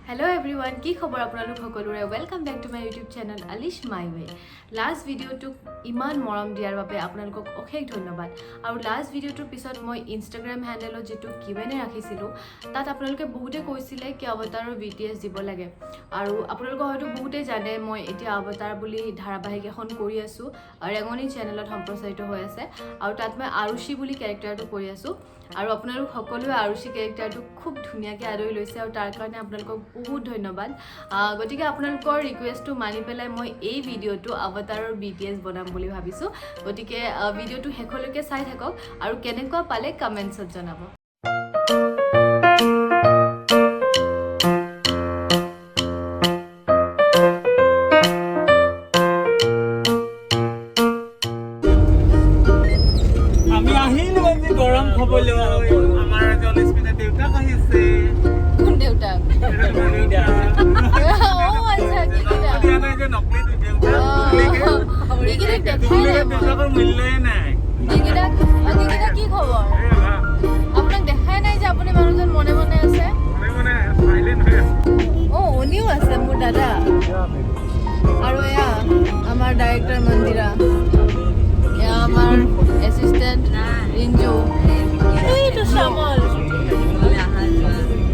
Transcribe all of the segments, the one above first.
Hello' everyone, কি খবৰ আপোনালোক সকলোৰে? Welcome back to my YouTube channel Alish My Way। Last ভিডিঅ'টোক ইমান মৰম দিয়াৰ বাবে আপোনালোকক অশেষ ধন্যবাদ। আৰু লাষ্ট ভিডিঅ'টোৰ পিছত মই ইনষ্টাগ্ৰাম হেণ্ডেলত যিটো কিউ এন এ ৰাখিছিলোঁ, তাত আপোনালোকে বহুতে কৈছিলে কি অৱতাৰৰ বিটিএছ দিব লাগে। আৰু আপোনালোকে হয়তো বহুতেই জানে, মই এতিয়া অৱতাৰ বুলি ধাৰাবাহিক এখন কৰি আছোঁ, ৰেঙনি চেনেলত সম্প্ৰচাৰিত হৈ আছে আৰু তাত মই আৰুষি বুলি কেৰেক্টাৰটো কৰি আছোঁ। আৰু আপোনালোক সকলোৱে আৰুষি কেৰেক্টাৰটো খুব ধুনীয়াকৈ আদৰি লৈছে আৰু তাৰ কাৰণে আপোনালোকক বহুত ধন্যবাদ। গতিকে আপোনালোকৰ ৰিকুৱেষ্টটো মানি পেলাই মই এই ভিডিঅ'টো অৱতাৰৰ বিটিএছ বনাম বুলি ভাবিছোঁ। গতিকে ভিডিঅ'টো শেষলৈকে চাই থাকক আৰু কেনেকুৱা পালে কমেণ্টছত জনাব। আমি আহিলো আজি গৰম খাবলৈ। আমাৰ আজি অনিস্মিতা দেউতাক আহিছে। কোন দেউতাক? অঁ, আচ্ছা, কি দিয়া নাই যে নকলি দেউতাক। এইকেইটাক দেখাই নাই মই। দেউতাকৰ মূল্যই নাই। এইকেইটাক, এইকেইটা কি খবৰ? আপোনাক দেখাই নাই যে আপুনি মানুহজন মনে মনে আছে। মানে চাইলেণ্ট হৈ আছে। অঁ, অনিও আছে, মোৰ দাদা। আৰু এয়া আমাৰ ডাইৰেক্টৰ মন্দিৰা, এয়া আমাৰ এছিষ্টেণ্ট ৰিঞ্জু, এইটো শ্যামল,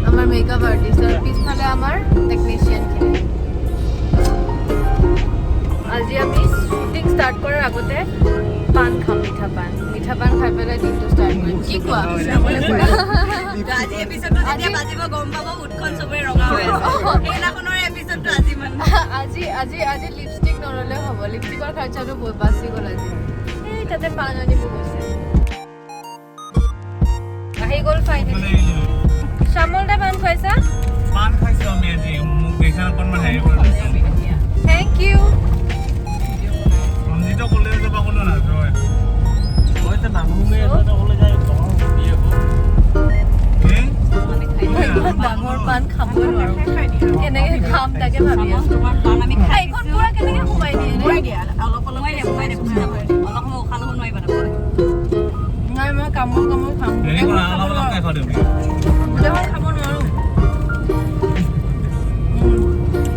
আমাৰ মেকআপ আৰ্টিষ্ট আৰু পিছফালে আমাৰ টেকনিচিয়ানখিনি। আজি আমি শ্বুটিং ষ্টাৰ্ট কৰাৰ আগতে পাণ খাম, মিঠা পাণ। মিঠা পাণ খাই পেলাই দিনটো ষ্টাৰ্ট কৰিম, কি কোৱা? আজি এপিছডটো যেতিয়া বাজিব, গম পাব ওঁঠখন চবৰে ৰঙা হৈ আছে। সেইদিনাখনৰ এপিছডটো আজি মানে আজি আজি আজি লিপষ্টিক নল'লেও হ'ব, লিপষ্টিকৰ খৰচাটো বহুত বাচি গ'ল আজি। এই তাতে পাণ আনিব গৈছে, আহি গ'ল ফাইনেলি। শ্যামল দা, পাণ খুৱাইছা? পাণ খাইছো আমি আজি। মোক কেইখন অকণমান হেৰি কৰি লৈছো। Thank U. ৰঞ্জিত ক'লে যাব, ক'লো নাযায়। ইমান ডাঙৰ পাণ খাবই নোৱাৰো, কেনেকে খাম তাকে ভাবি আছো। তোমাৰ পাণ আমি খাই এইখন পুৰা কেনেকে সোমাই দিয়ে ৰে? সোমাই দিয়া, অলপ অলপ সোমাই দিয়া, সোমাই দিয়া, অলপ সময় উশাহ ল'ব নোৱাৰিবা তাৰপৰা। নাই, মই কামোৰ কামোৰ খাম। হেৰি কৰা, অলপ অলপকে খাই দিবি। গোটেইখন খাব নোৱাৰো।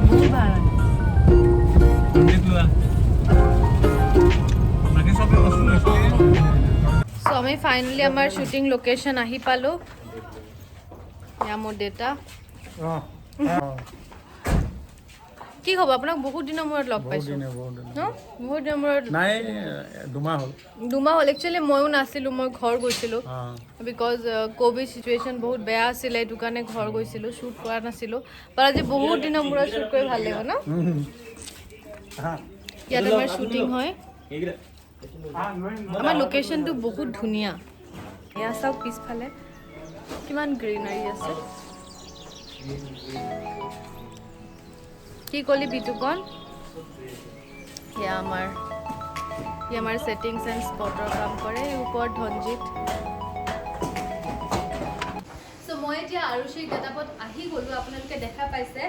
বহুত ভাল। ৰঞ্জিত লোৱা, বাকী চবে বস্তু লৈছে। চ' আমি ফাইনেলি আমাৰ শ্বুটিং লোকেশ্যন আহি পালোঁ। এয়া মোৰ দেউতা। কি খবৰ? আপোনাক বহুত দিনৰ মূৰত লগ পাইছোঁ ন, বহুত দিনৰ মূৰত। নাই, 2 মাহ হ'ল। 2 মাহ হ'ল। একচুৱেলি ময়ো নাছিলোঁ, মই ঘৰ গৈছিলোঁ because Covid situation বহুত বেয়া আছিলে, সেইটো কাৰণে ঘৰ গৈছিলোঁ, শ্বুট কৰা নাছিলোঁ। বাট আজি বহুত দিনৰ মূৰত শ্বুট কৰি ভাল লাগিব ন? ইয়াত আমাৰ শ্বুটিং হয়। আমাৰ লোকেশ্যনটো বহুত ধুনীয়া। এয়া চাওক, পিছফালে কিমান গ্ৰীনাৰী আছে। কি ক'লি বিতুপন? এয়া আমাৰ, ই আমাৰ ছেটিংছ এণ্ড স্পটৰ কাম কৰে। এই ওপৰত ধনজিত। চ' মই এতিয়া আৰুষিৰ গেটআপত আহি গ'লোঁ, আপোনালোকে দেখা পাইছে।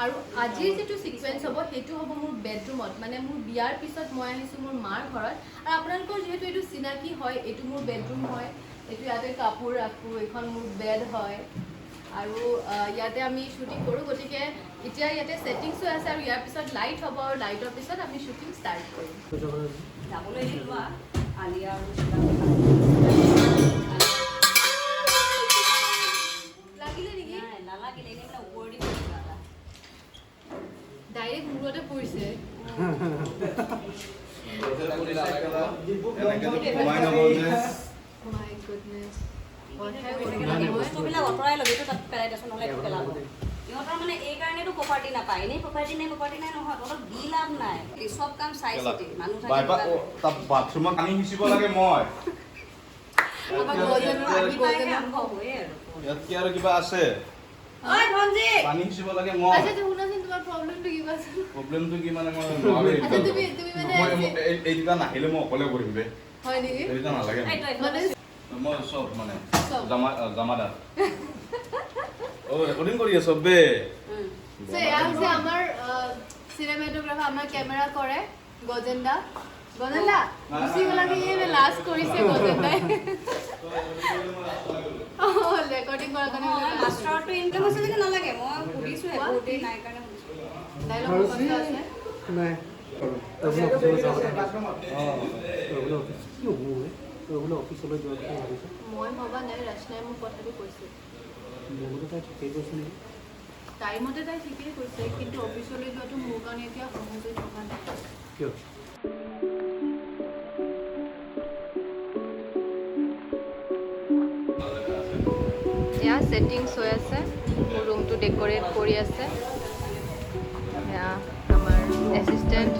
আৰু আজিৰ যিটো ছিকুৱেঞ্চ হ'ব, সেইটো হ'ব মোৰ বেডৰুমত। মানে মোৰ বিয়াৰ পিছত মই আহিছোঁ মোৰ মাৰ ঘৰত আৰু আপোনালোকৰ যিহেতু এইটো চিনাকি হয়, এইটো মোৰ বেডৰুম হয়। এইটো ইয়াতে কাপোৰ ৰাখোঁ, এইখন মোৰ বেড হয় আৰু ইয়াতে আমি শ্বুটিং কৰোঁ। গতিকে এতিয়া ইয়াতে ছেটিংছ হৈ আছে আৰু ইয়াৰ পিছত লাইট হ'ব আৰু লাইটৰ পিছত আমি শ্বুটিং ষ্টাৰ্ট কৰিম। যাবলৈ এদিন লোৱা আলিয়া আৰু লাগিলে নেকি? নাই, নালাগিলে, এনেই মানে ওপৰেদি গ'ল কিবা এটা। ডাইৰেক্ট মূৰতে পৰিছে। সোমাই নগ'ল যে। মাই গুডনেছ! বস্তুবিলাক আঁতৰাই ল'বি, এইটো তাত পেলাই দেচোন, নহ'লে এইটো পেলাব ইহঁতৰ। মানে এই কাৰণেতো প্ৰপাৰ্টি নাপায়। এনেই প্ৰপাৰ্টি নাই, প্ৰপাৰ্টি নাই নহয়, তহঁতক দি লাভ নাই। এই চব কাম চাই চিতি মানুহ থাকে। বাইপা তাত বাথৰুমত পানী সিঁচিব লাগে মই। আমাৰ গজেনৰ আহি পাইহে গজেনৰ আৰম্ভ হয়ে আৰু। ইয়াত কি আৰু কিবা আছে? ঐ ধনজি! পানী সিঁচিব লাগে মই। আচ্ছা, শুনাচোন, তোমাৰ প্ৰব্লেমটো কি কোৱাচোন। প্ৰব্লেমটো কি মানে মই নোৱাৰো। আচ্ছা, তুমি মানে মই এই দুটা নাহিলে মই অকলে কৰিম বে। হয় নেকি? এই দুটা নালাগে মোক। এইটো মানে মই চব মানে চব। জামা জামাদাৰ। অ, ৰেকৰ্ডিং কৰি আছ বে? So, এয়া হৈছে আমাৰ চিনেমেটোগ্ৰাফাৰ, আমাৰ কেমেৰা কৰে গজেন দা। গজেন্দা গুচি গ'লাগে, এই লাজ কৰিছে গজেন্দাই। ৰেকৰ্ডিং কৰাৰ কাৰণে মাষ্টাৰটো ইনকাম হৈছে যদি নালাগে, মই সুধিছোঁহে, বহুত দেৰি নাই কাৰণে সুধিছোঁ। ডাইলগ মুখস্থ আছে নাই। অফিচলৈ যোৱাৰ কথা ভাবিছোঁ। মই ভবা নাই, ৰচনাই মোক কথাটো কৈছে। মোৰ মতে তাই ঠিকেই কৈছে নেকি? তাইৰ মতে তাই ঠিকেই কৈছে, কিন্তু অফিচলৈ যোৱাটো মোৰ কাৰণে এতিয়া সহজ হৈ থকা নাই। কিয়? এয়া ছেটিংছ হৈ আছে, মোৰ ৰুমটো ডেক'ৰেট কৰি আছে। এয়া আমাৰ এছিষ্টেণ্ট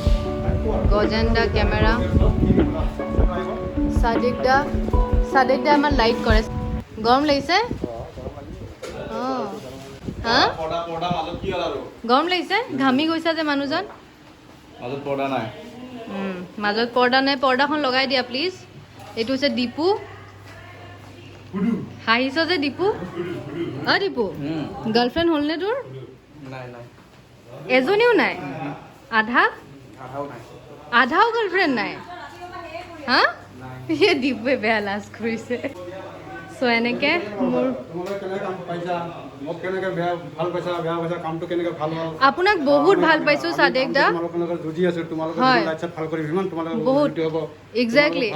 গজেন দা, কেমেৰা সাদিক দা। সাদিক দা আমাৰ লাইট কৰে। গৰম লাগিছে? অঁ, হা, গৰম লাগিছে? ঘামি গৈছা যে মানুহজন। মাজত পৰ্দা নাই। মাজত পৰ্দা নাই, পৰ্দাখন লগাই দিয়া প্লিজ। এইটো হৈছে দীপু। হাঁহিছ যে দীপু? অ দীপু, গাৰ্লফ্ৰেণ্ড হ'লনে তোৰ? নাই নাই। এজনীও নাই? আধা? আধাও নাই। আধাও গাৰ্লফ্ৰেণ্ড নাই? হা, এই দীপুৱে বেয়া লাজ কৰিছে। চ' এনেকে মোৰ আপোনাক বহুত ভাল পাইছোঁ সাদেক দা। বহুত এক্সেক্টলি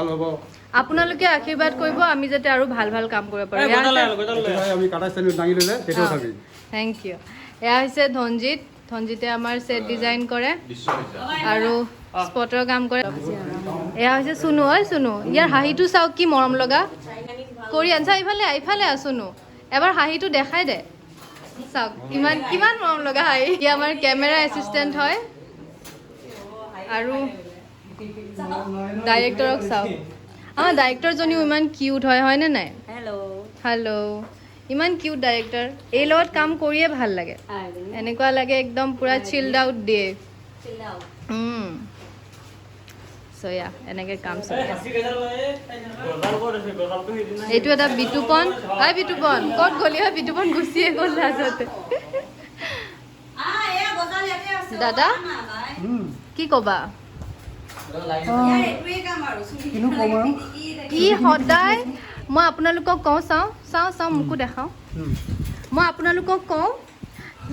আপোনালোকে আশীৰ্বাদ কৰিব, আমি যাতে আৰু ভাল ভাল কাম কৰিব পাৰোঁ। Thank U. এয়া হৈছে ধনজিত। ধনজিতে আমাৰ ছেট ডিজাইন কৰে আৰু স্পটৰ কাম কৰে। এয়া হৈছে চুনু। ঐ চুনু, ইয়াৰ হাঁহিটো চাওক কি মৰম লগা কৰি আনছা। ইফালে ইফালে আহ চুনু, এবাৰ হাঁহিটো দেখাই দে। চাওক কিমান কিমান মৰম লগা হাঁহি। ই আমাৰ কেমেৰা এছিষ্টেণ্ট হয়। আৰু ডাইৰেক্টৰক চাওক। আমাৰ ডাইৰেক্টৰজনীও ইমান কিউট হয়, হয়নে নাই? হেল্ল'। হেল্ল', ইমান কিউট ডাইৰেক্টৰ। এই লগত কাম কৰিয়ে ভাল লাগে, এনেকুৱা লাগে একদম পূৰা চিল্ড আউট দিয়ে। চ' ইয়া, এনেকৈ কাম চলি আছে। এইটো এটা বিতুপন। হয় বিতুপন, ক'ত গ'লি? হয় বিতুপন গুচিয়ে গ'ল লাজতে। দাদা কি ক'বা? ই সদায়, মই আপোনালোকক কওঁ, চাওঁ চাওঁ চাওঁ, মোকো দেখাওঁ। মই আপোনালোকক কওঁ,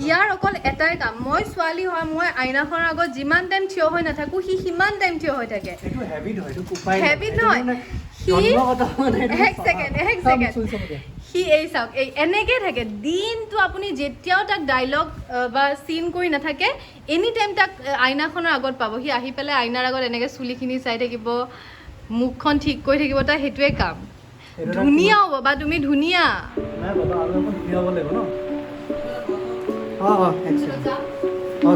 ইয়াৰ অকল এটাই কাম। মই ছোৱালী হয়, মই আইনাখনৰ আগত যিমান টাইম থিয় হৈ নাথাকোঁ, সি সিমান টাইম থিয় হৈ থাকে। হেবিট নহয়, সি এক ছেকেণ্ড এক ছেকেণ্ড, সি এই চাওক, এই এনেকৈ থাকে দিনটো। আপুনি যেতিয়াও তাক ডাইলগ বা চিন কৰি নাথাকে, এনি টাইম তাক আইনাখনৰ আগত পাব। সি আহি পেলাই আইনাৰ আগত এনেকৈ চুলিখিনি চাই থাকিব, মুখখন ঠিক কৰি থাকিব, তাৰ সেইটোৱে কাম। ধুনীয়া হ'ব বা তুমি ধুনীয়া।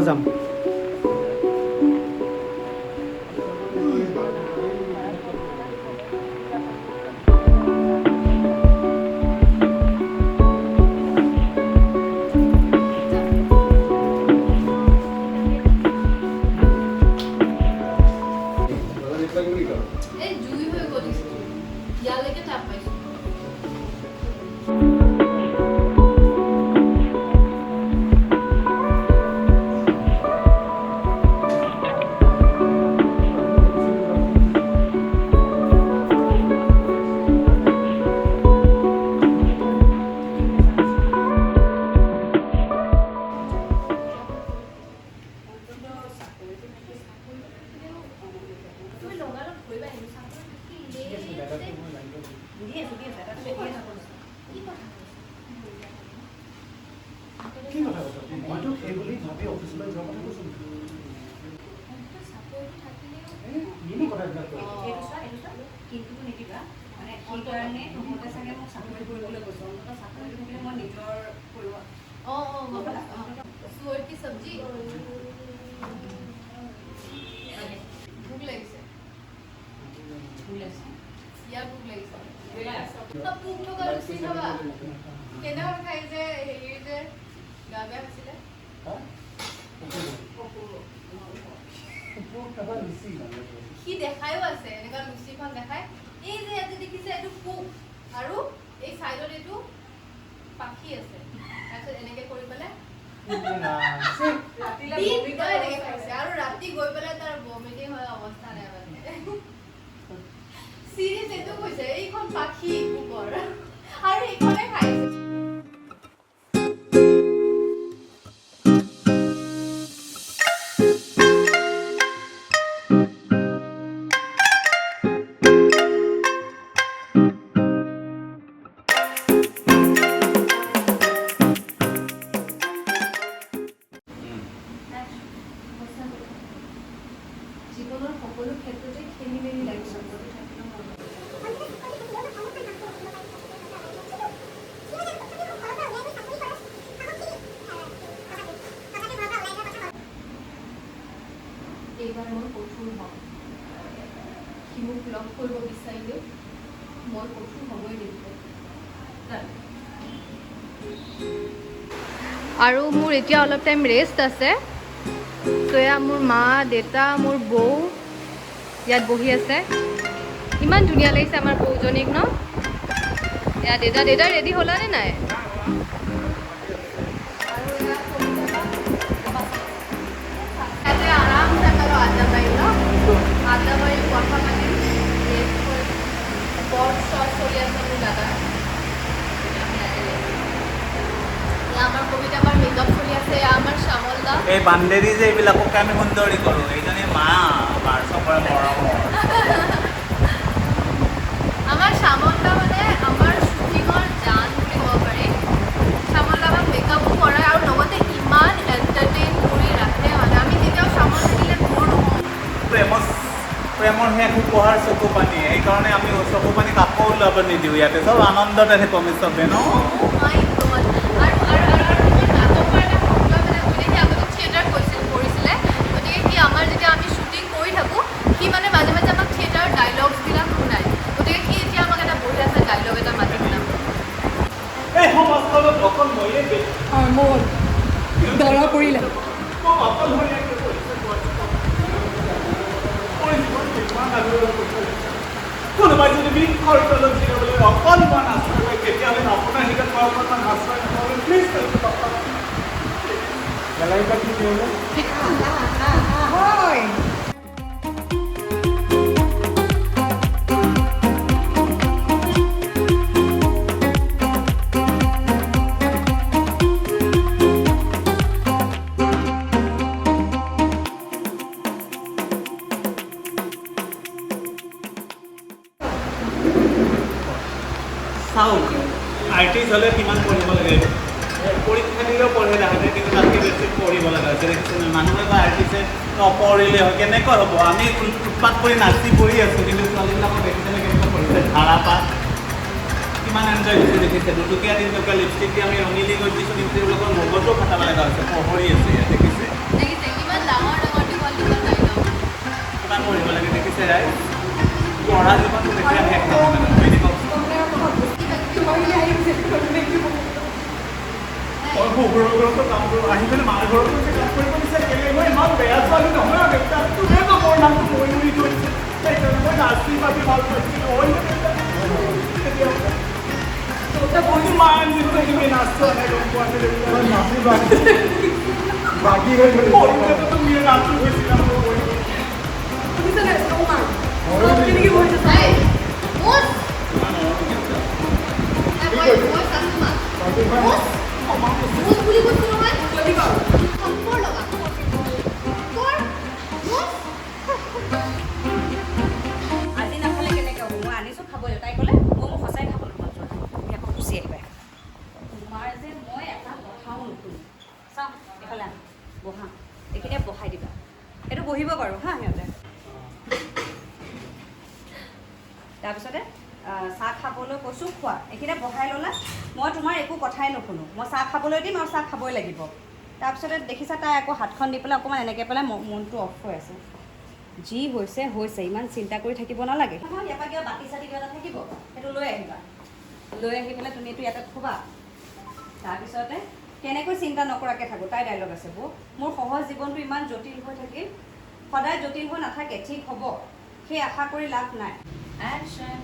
যাম। এই জুই হৈ গ'ল, ইয়ালৈকে তাপ পাইছোঁ। কি কথা কৈছ? মইতো সেই বুলি ভাবি অফিচলৈ যোৱাৰ কথা কৈছোঁ নেকি? কিনো কথা এইবিলাক কৈ আছ? এইটো চোৱা, এইটো চোৱা, কিন্তুটো নিদিবা। মানে সেইকাৰণে তহঁতে চাগে মোক চাকৰি কৰিবলৈ কৈছ। অন্ততঃ চাকৰিটো থাকিলে মই নিজৰ কৰিব। অঁ অঁ, সুৱৰ কি চব্জি। ভোক লাগিছে, ইয়াৰ ভোক লাগিছে। পোক থকা লুচি খাবা? কেনেকৈ খাই যে হেৰি যে গা বেয়া হৈছিলে। সি দেখায়ো আছে, এনেকুৱা লুচিখন দেখাই, এই যে ইয়াতে দেখিছে এইটো পোক আৰু এই চাইডত এইটো পাখি আছে। তাৰপিছত এনেকে কৰি পেলাই দিনটো এনেকে খাইছে আৰু ৰাতি গৈ পেলাই তাৰ বমিটিং হৈ অৱস্থা নাই মানে। পাখি পোকৰ আৰু এইখনে খাইছে। সঁচা কথা, জীৱনৰ সকলো ক্ষেত্ৰতে খেলি মেলি লাগি শব্দটো থাকিব মন। এইবাৰ মই কঠোৰ হ'ম। সি মোক লগ কৰিব বিচাৰিলেও মই কঠোৰ হ'বই লাগিব। আৰু মোৰ এতিয়া অলপ টাইম ৰেষ্ট আছে। ত' এয়া মোৰ মা, দেউতা, মোৰ বৌ ইয়াত বহি আছে। ইমান ধুনীয়া লাগিছে আমাৰ বৌজনীক ন। এয়া দেউতা, দেউতা ৰেডি হ'লানে নাই? আৰু এয়া ইয়াতে আৰামছে আমি অলপ আড্ডা মাৰিম ন, আড্ডা মাৰিম, কথা পাতিম, ৰেষ্ট কৰিম। বৰ চৰ চলি আছে মোৰ দাদাৰ। এয়া আমাৰ কবিতা বাৰ মেকআপ চলি আছে। এয়া আমাৰ শ্যামল দা। এই বান্দেৰী যে এইবিলাককে আমি সুন্দৰী কৰোঁ। এইজনী মা আমাৰ চবৰে মৰমৰ। আমাৰ শ্যামল দা মানে আমাৰ শ্বুটিঙৰ জান বুলি ক'ব পাৰি। শ্যামল দা আমাক মেকআপো কৰায় আৰু লগতে ইমান এণ্টাৰটেইন কৰি ৰাখে, মানে আমি কেতিয়াও শ্যামল থাকিলে ব'ৰ নহওঁ। প্ৰেমৰ শেষ উপহাৰ চকু পানী। সেইকাৰণে আমি চকু পানী কাকো ওলাব নিদিওঁ। ইয়াতে চব আনন্দতে থাকোঁ আমি চবে ন। Oh my God! আৰু আৰু আৰু আৰু মই নাটকৰ এটা শব্দ মানে সি আগতে থিয়েটাৰ কৰিছিলে। গতিকে সি আমাৰ যেতিয়া আমি শ্বুটিং কৰি থাকোঁ, সি মানে মাজে মাজে আমাক থিয়েটাৰৰ ডাইলগছবিলাক শুনায়। গতিকে সি এতিয়া আমাক এটা বঢ়িয়া ডাইলগ এটা মাতি শুনাব। এই সমাজখনত অকল ময়ে বেয়া। মোৰ ধৰা পৰিলে। মই অকলশৰীয়াকৈ পৰিছোঁ। মোৰ জীৱনটো ইমান আগ্ৰহ কৰিছে। কোনোবাই যদি বৃক্ষৰ তলত জিৰাবলৈ অকণমান আশ্ৰয় লয়, তেতিয়াহ'লে আপোনাৰ হিতত মই অকণমান আশ্ৰয় নাপাওঁ। প্লিজ। হয়। চাওক, আৰ্টিষ্ট হ'লে কিমান পঢ়িব লাগে। পৰীক্ষা দিলেও পঢ়ে লাহে, কিন্তু তাতকৈ বেছি পঢ়িব লগা হৈছে। দেখিছে, মানুহে বা আৰ্টিষ্টে নপঢ়িলে হয় কেনেকৈ হ'ব? আমি উৎপাত কৰি নাচি পঢ়ি আছোঁ, কিন্তু ছোৱালীবিলাকক দেখিছেনে কেনেকৈ পঢ়িছে? ধাৰাপাত কিমান এনজয় হৈছে দেখিছে? 2 টকীয়া 3 টকীয়া লিপষ্টিক দি আমি ৰঙিলী কৰি দিছোঁ, কিন্তু তেওঁলোকৰ মগজো খটাব লগা হৈছে। পঢ়ি আছে ইয়াত, দেখিছে? দেখিছে, কিমান ডাঙৰ ডাঙৰ দীঘল দীঘল ডাইলগ। কিমান পঢ়িব লাগে দেখিছে ৰাইজ? পঢ়া জীৱনটো কেতিয়া শেষ নহয় মানে, হয়নে কওকচোন? মই শহুৰৰ ঘৰতো কাম কৰোঁ, আহি পেলাই মাৰ ঘৰতো যে কাম কৰিব বিচাৰে। কেলে মই ইমান বেয়া ছোৱালী নহয় দেউতা। তুমিয়ে তো মোৰ নামটো মৰি মৰি থৈছে। সেইকাৰণে মই নাচি বাগি ভাল পাইছিলোঁ, হয়নে দেউতা? ইমান দিন তুমি নাচোৱা নাই, গম পোৱা নে দেউতা? নাচি বাগি হৈ গ'ল। সৰুতেতো তুমিয়ে নাচি গৈছিলা মোৰ। এই, মুচ! এই, মই চাচু মা। মুচ! মুচ বুলি কৈছো নহয়। থাপ্পৰ লগা। কৰ। মুচ! আজি নাখালে কেনেকৈ হ'ব? মই আনিছোঁ, খাব লাগিব। তাই ক'লে মই সঁচাই খাবলৈ মন যোৱা নাই, তুমি আকৌ গুচি আহিবা। তোমাৰ যে মই এটা কথাও নুশুনো। চাওঁ, এইফালে আহ, বহা। এইখিনিয়ে বহাই দিবা। এইটো বহিব বাৰু হা সিহঁতে। তাৰপিছতে চাহ খাবলৈ কৈছোঁ, খোৱা। এইখিনিয়ে বহাই ল'লা। মই তোমাৰ একো কথাই নুশুনো। মই চাহ খাবলৈ দিম আৰু চাহ খাবই লাগিব। তাৰপিছতে দেখিছা, তাই আকৌ হাতখন দি পেলাই অকণমান এনেকৈ পেলাই মনটো অফ হৈ আছে। যি হৈছে হৈছে, ইমান চিন্তা কৰি থাকিব নালাগে। নহয়, ইয়াৰ পৰা কিবা বাতি চাতি কিবা এটা থাকিব, সেইটো লৈ আহিবা। লৈ আহি পেলাই তুমি এইটো ইয়াতে থ'বা। তাৰপিছতে কেনেকৈ চিন্তা নকৰাকৈ থাকোঁ? তাই ডাইলগ আছে, বৌ মোৰ সহজ জীৱনটো ইমান জটিল হৈ থাকিল। সদায় জটিল হৈ নাথাকে, ঠিক হ'ব, সেই আশা কৰি লাভ নাই। Action.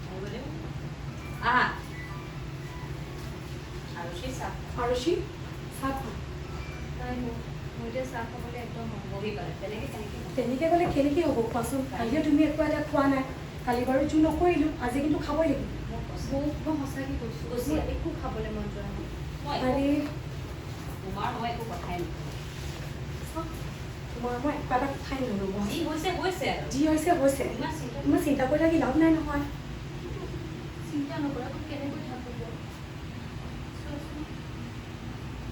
আহিব দিওঁ। আহা আৰুষি, চাহ। আৰুষি, চাহ খোৱা। নাই মোক মোৰ এতিয়া চাহ খাবলৈ একদম মন বহি পেলাই তেনেকৈ কেনেকৈ হ'ব? তেনেকৈ গ'লে কেনেকৈ হ'ব কোৱাচোন? কালিও তুমি একো এটা খোৱা নাই। কালি বাৰু জোৰ নকৰিলোঁ, আজি কিন্তু খাবই লাগিব। মোক মই সঁচাকৈ কৈছোঁ, মোৰ একো খাবলৈ মন যোৱা নাই। মই একো আৰে তোমাৰ মই একো কথাই নকওঁ। চাওক, তোমাৰ মই একো এটা কথাই নল'ব। যি হৈছে হৈছে আৰু। যি হৈছে হৈছে। ইমান চিন্তা ইমান চিন্তা কৰি থাকি লাভ নাই নহয়। চিন্তা নকৰা, কেনেকৈ থাকিব চোৱাচোন,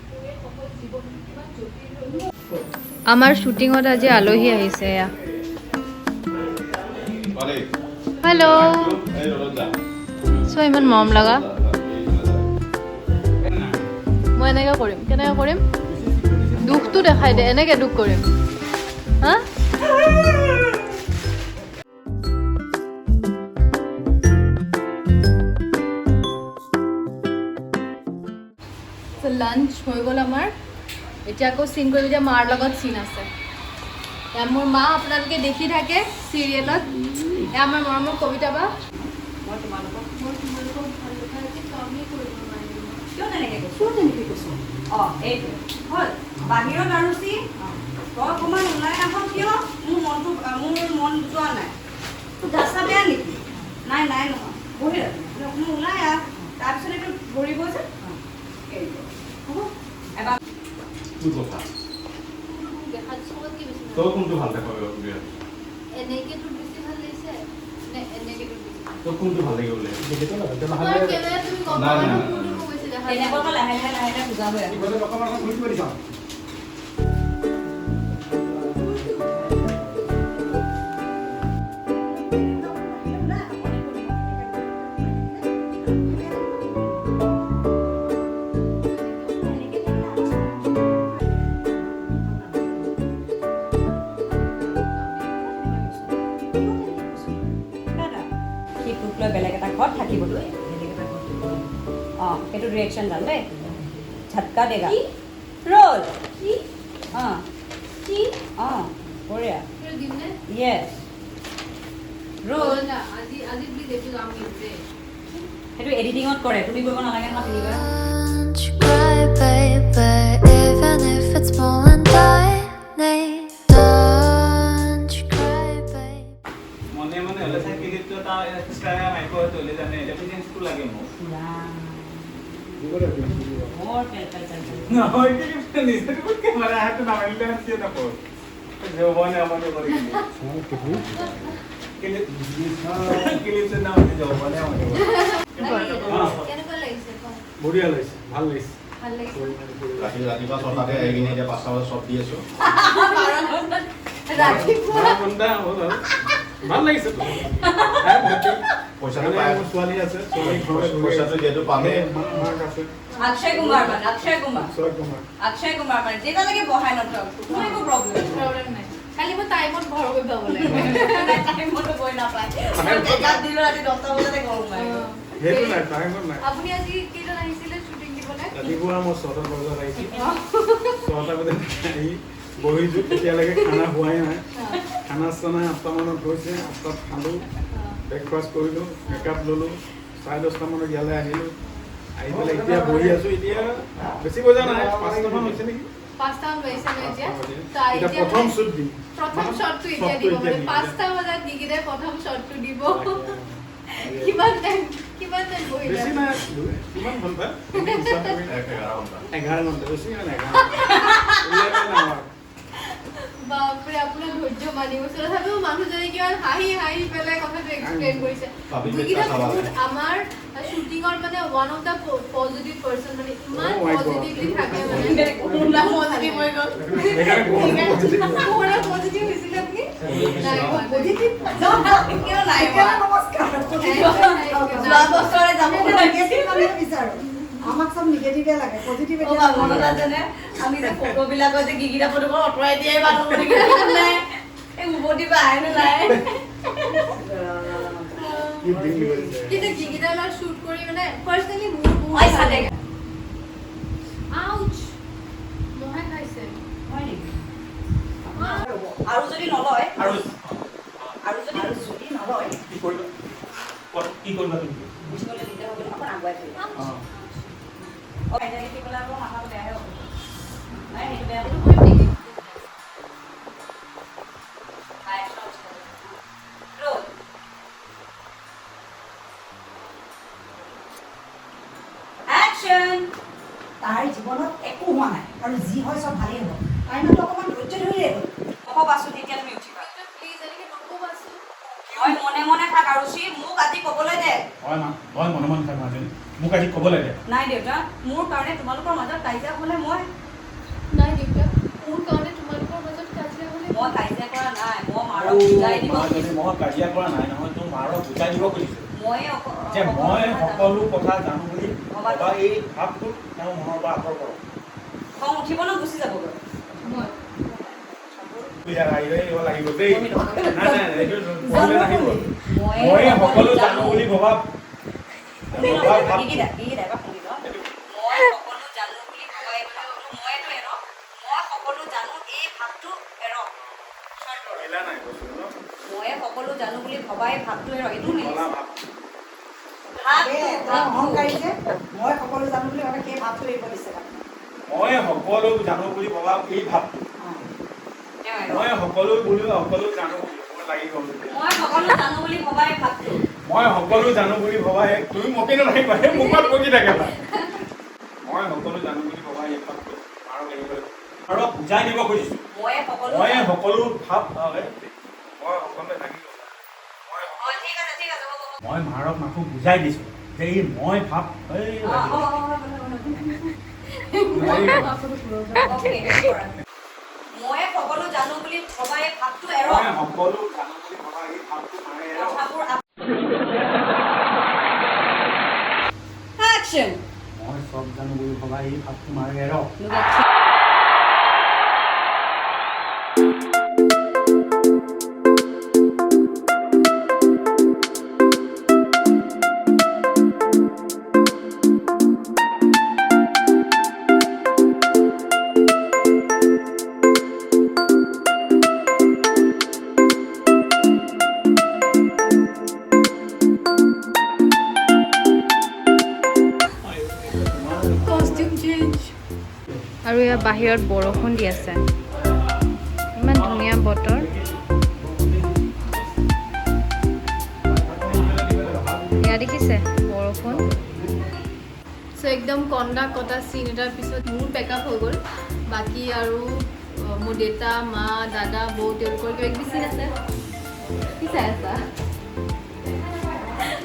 মোৰ এই সফল জীৱনটো কিমান জটিল হৈ গ'ল। আমাৰ শ্বুটিঙত আজি আলহী আহিছে এয়া। হেল্ল'। চ' ইমান মৰম লগা। মই এনেকৈ কৰিম, কেনেকৈ কৰিম? দুখটো দেখাই দে, এনেকৈ দুখ কৰিম। হা, লাঞ্চ হৈ গ'ল আমাৰ। এতিয়া আকৌ চিন কৰিম। এতিয়া মাৰ লগত চিন আছে। এয়া মোৰ মা, আপোনালোকে দেখি থাকে চিৰিয়েলত। এয়া আমাৰ মৰমৰ কবিতা বা। মই তোমালোকক মই তোমালোকক ভাল দেখাই কামেই কৰিব নোৱাৰিলোঁ। কিয় তেনেকৈ কৈছোঁ? কিয় তেনেকৈ কৈছোঁ? অঁ, এইটো হ'ল বাহিৰত আৰুচি, তই অকণমান ওলাই আহ। কিয় মোৰ মনটো, মোৰ মন যোৱা নাই? তোৰ গা চা বেয়া নেকি? নাই নাই, নহয়, বহি বোলে, অকণমান ওলাই আহ। তাৰপিছত এইটো ধৰিব যে এইটো হ'ব এবাৰ। তোৰ কথা। দেখাত চবতকৈ বেছি ভাল। তই কোনটো ভাল দেখা পাবি? এনেকে তোৰ বেছি ভাল লাগিছে নে এনেকে তোৰ বেছি ভাল? তই কোনটো ভাল লাগিব বোলে? তোমাৰ কেমেৰা তুমি গম নাই, পাবা ন নাই, নাই। কোনটো মোক বেছি দেখা। তেনেকুৱাকৈ লাহে লাহে লাহে লাহে বুজা হৈ আহে। অকণমান অকণমান ঘূৰি কৰি যাওঁ। সি তোক লৈ বেলেগ এটা ঘৰত থাকিবলৈ, অঁ, সেইটো ৰিয়েকশ্যন যাম দেই, ঝটকা দেগা ৰ'ল। কি? অঁ। কি? অঁ, বঢ়িয়া। সেইটো দিম নে? য়েছ, ৰ'ল। না, আজি আজি প্লিজ এইটো যাম কিন্তু দেই। সেইটো এডিটিঙত কৰে, তুমি কৰিব নালাগে নহয় তিনিবাৰ। Don't you cry, baby, even if it's small and tiny. Don't you cry, baby. মনে মনে হ'লে চাই ক্লিপটো এটা এক্সট্ৰা মাৰিব হ'লে জানে, এভিডেঞ্চটো লাগে মোক। বৰ পেল পেল পেল পেল। নহয়, ক্লিপটো নিজে কেমেৰা হাতটো নামাৰিলে কিয় নকওঁ, যৌৱনে আমনি কৰি ক্লিপটোৰ নাম হৈছে যৌৱনে আমনি কৰি। কেনেকুৱা লাগিছে কওঁ? বঢ়িয়া লাগিছে, ভাল লাগিছে। ভাল লাগিছে। ৰাতি ৰাতিপুৱা 6টাতে আহি কিনে এতিয়া 5টা বজাত চব দি আছো। ৰাতিপুৱা 12 ঘণ্টা হ'ল আৰু ভাল লাগিছে তো। I'm happy. পইচাটো মানে পাই মোৰ ছোৱালী আছে, ছোৱালী ঘৰলৈ গৈ পইচাটো যিহেতু পামেই। মাক আছে। অক্ষয় কুমাৰ মানে, অক্ষয় কুমাৰ। অক্ষয় কুমাৰ। অক্ষয় কুমাৰ মানে যেতিয়ালৈকে বহাই নথওক, কোনো একো প্ৰব্লেম প্ৰব্লেম নাই, খালি মই টাইমত ঘৰ গৈ পাব লাগে। টাইমতো গৈ নাপায়। মেকআপ দিলো, ৰাতি 10টা বজাতে ঘৰ সোমাই। সেইটো নাই, টাইমত নাই। আপুনি আজি কেইটাত আহিছিলে শ্বুটিং দিবলৈ? ৰাতিপুৱা মই 6টা বজাত আহিছোঁ। 6টা বজাত আহি বহিছোঁ, তেতিয়ালৈকে খানা হোৱাই নাই। খানা চানা 8টামানত হৈছে, 8টাত খালোঁ, ব্ৰেকফাষ্ট কৰিলোঁ, মেকআপ ল'লোঁ, 10:30মানত ইয়ালৈ আহিলোঁ। আহি পেলাই এতিয়া বহি আছোঁ। এতিয়া বেছি বজা নাই, 5টামান হৈছে নেকি? 5টামান বাজিছে ন এতিয়া? 5টা বাজিছে। তো এতিয়া এতিয়া প্ৰথম মানে শ্বুট দিম। প্ৰথম শ্বটটো এতিয়া শ্বটটো দিব এতিয়া মানে দিম। 5টা বজাত নিকিতাই প্ৰথম শ্বটটো দিব। কিমান টাইম, কিমান টাইম বহিলে? বেছি নাই, কিমান ঘণ্টা এনে হিচাপ কৰি? 11 ঘণ্টা। 11 ঘণ্টা, বেছি নাই, 11 ঘণ্টা, 11 hour। বাপৰে, আপোনাৰ ধৈৰ্য মানি গৈছে। তথাপিও মানুহজনে কিমান হাঁহি হাঁহি পেলাই কথাটো এক্সপ্লেইন কৰিছে। Public যিকেইটা চাবা। বহুত আমাৰ শ্বুটিঙৰ মানে one of the positive person, মানে ইমান Oh my God. Positively থাকে, মানে পজিটিভ হৈ গ'ল। সেইকাৰণে বহুত positive। পুৰা পজিটিভ হৈছিলে আপুনি? নাই হোৱা, নাই। পজিটিভ। কিয় নাই হোৱা? নমস্কাৰ। যোৱা বছৰে যাব নিগেটিভ আমি বিচাৰো, আমাক চব নিগেটিভে লাগে, পজিটিভ অ, এতিয়া মনত আছেনে আমি যে ফটো বিলাকত যে গিগিটা ফটোখন আঁতৰাই দিয়াই মানুহ বুলি নাই, এই উভতি বা আহে নে নাই? কি দিন গৈছে। কিন্তু যিকেইটাৰ লগত শ্বুট কৰি মানে পাৰ্চনেলি মোৰ বহুত ঐ, ভাল চালে। লাগে। আউচ, মহে খাইছে। হয় নেকি? আৰু যদি নলয় আৰু আৰু যদি নলয় কি কৰিবা? কি কৰিবা তুমি? গুচি গ'লে দিগদাৰ হ'ব নহয়, অকণ আগুৱাই থৈ দিম। অঁ। অ, এনেকৈ দেখি পেলাই আকৌ মাথাটো বেয়াহে হ'ব। নাই, সেইটো বেয়া হ'ব। এইটো কৰিম নেকি? তাইৰ জীৱনত একো হোৱা নাই আৰু যি হয় চব ভালেই হ'ব। তাই মাত্ৰ অকণমান ধৈৰ্য ধৰিলেই হ'ল। ক'বাচোন, তেতিয়া তুমি উঠিবা। প্লিজ, এনেকৈ নক'বাচোন। তই মনে মনে থাক আৰুচি, মোক আজি ক'বলৈ দে। হয় মা, তই মনে মনে থাক মাজনী, মোক আজি ক'বলৈ দে। নাই দেউতা, মোৰ কাৰণে তোমালোকৰ মাজত কাজিয়া হ'লে মই নাই দেউতা, মোৰ কাৰণে তোমালোকৰ মাজত কাজিয়া হ'লে মই কাজিয়া কৰা নাই, মই মাৰক বুজাই দিব মাজনী, মই কাজিয়া কৰা নাই নহয়, তোৰ মাৰক বুজাই দিব খুজিছোঁ ময়ে যে মই সকলো কথা জানো বুলি ভবা- ভবা এই ভাৱটো তেওঁৰ মনৰ পৰা আঁতৰ কৰক। খং উঠিব ন, গুচি যাবগৈ। মই লাগিব লাগিব দেই। নাই নাই, এইটো পঢ়িলে নাহিব। ময়ে মই সকলো জানো বুলি ভবা শুনি ল, ভবা ভাৱ এইকেইটা এইকেইটা এবাৰ শুনি ল। মই সকলো জানো বুলি ভবা এই ভাৱটো মইতো এৰক। মই সকলো জানো এই ভাৱটো এৰক। Short কৰক। মিলা নাই বস্তুটো ন। ময়ে সকলো জানো বুলি ভবা এই ভাৱটো এৰক, এইটো কলা মিলিছে। ভাৱ। ভাৱটো তেওঁ ভাৱটো অহংকাৰী যে মই সকলো জানো বুলি ভাবে, সেই ভাৱটো এৰিব দিছে তাক। মই সকলো জানো বুলি ভবা এই ভাৱটো তেওঁ এৰক। মই সকলো বুলি সকলো জানো বুলি মই লাগি গ'ল এতিয়া। মই সকলো জানো বুলি ভবা এই ভাৱটো মই সকলো জানো বুলি ভবা এই তুমি মোকে নালাগিবা, সেই মুখত বকি থাকে তাই। মই সকলো জানো বুলি ভবা এই ভাৱটো মাৰক এৰিব লাগিব। মাৰক বুজাই দিব খুজিছোঁ। ময়ে সকলো মই সকলো ভাৱ মই সকলো লাগি গ'ল মই অ, ঠিক আছে, ঠিক আছে, হ'ব, হ'ব। মই মাৰক মাকো বুজাই দিছোঁ যে এই মই ভাৱ এই অ, লাগি হ'ব, গ'ল। হ'ব, হ'ব, হ'ব, লাগি গ'ল। অ'কে, কৰা। ময়ে সকলো জানো বুলি ভবা এই ভাৱটো এৰক। মই সকলো জানো বুলি ভবা এই ভাৱটো মাৰে এৰক। কথাবোৰ একশ্যন। মই চব জানো বুলি ভবা এই ভাৱটো মাৰে এৰক। Costume change. আৰু ইয়াৰ বাহিৰত বৰষুণ দি আছে, ইমান ধুনীয়া বতৰ। এয়া দেখিছে বৰষুণ। চ' একদম কন্দা কটা চিন এটাৰ পিছত মোৰ পেকআপ হৈ গ'ল। বাকী আৰু মোৰ দেউতা, মা, দাদা, বৌ তেওঁলোকৰ কিবা কিবি চিন আছে। কি চাই আছা?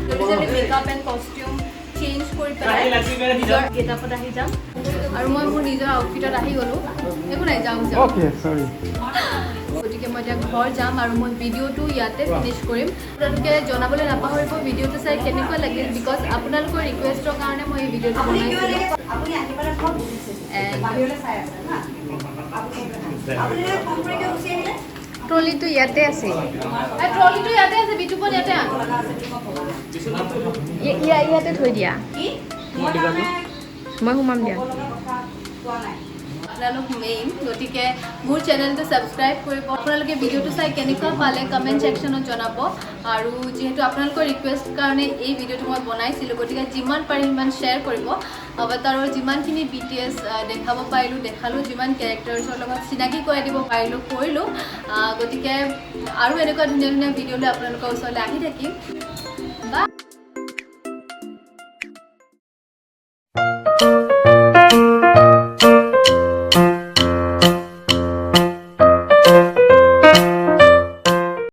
তাৰপিছত মেকআপ এণ্ড কষ্টিউম চেঞ্জ কৰি পেলাই নিজৰ গেটআপত আহি যাম আৰু মই মোৰ নিজৰ আউটফিটত আহি গ'লোঁ। একো নাই, যাওঁ যাওঁ। অ'কে, চৰি। গতিকে মই এতিয়া ঘৰ যাম আৰু মই ভিডিঅ'টো ইয়াতে ফিনিছ কৰিম। আপোনালোকে জনাবলৈ নাপাহৰিব ভিডিঅ'টো চাই কেনেকুৱা লাগিল, because আপোনালোকৰ ৰিকুৱেষ্টৰ কাৰণে মই এই ভিডিঅ'টো আপুনি কিয় বনাইছিলোঁ। এনেকে আপুনি আহি পেলাই ঘৰত বহিছে And- বাহিৰলৈ চাই আছে হা। আপুনি আপুনি এনেকে খং কৰি কিয় গুচি আহিলে? ট্ৰলিটো ইয়াতে আছে। ট্ৰলিটো ইয়াতে আছে, বিতুপন, ইয়াতে আন। লগা আছে বুলি মই ভবা নাই। ইয়াতে থৈ দিয়া। কি মই তাৰমানে মই সোমাম দিয়া। ক'ব লগা কথা কোৱা নাই। আপোনালোক মেইন, গতিকে মোৰ চেনেলটো ছাবস্ক্ৰাইব কৰিব। আপোনালোকে ভিডিঅ'টো চাই কেনেকুৱা পালে কমেণ্ট ছেকশ্যনত জনাব। আৰু যিহেতু আপোনালোকৰ ৰিকুৱেষ্ট কাৰণে এই ভিডিঅ'টো মই বনাইছিলোঁ, গতিকে যিমান পাৰে সিমান শ্বেয়াৰ কৰিব। অৱতাৰৰ যিমানখিনি বিটিএছ দেখাব পাৰিলোঁ দেখালোঁ, যিমান কেৰেক্টাৰ্ছৰ লগত চিনাকি কৰাই দিব পাৰিলোঁ কৰিলোঁ। গতিকে আৰু এনেকুৱা ধুনীয়া ধুনীয়া ভিডিঅ' লৈ আপোনালোকৰ ওচৰলৈ আহি থাকিম। বাই।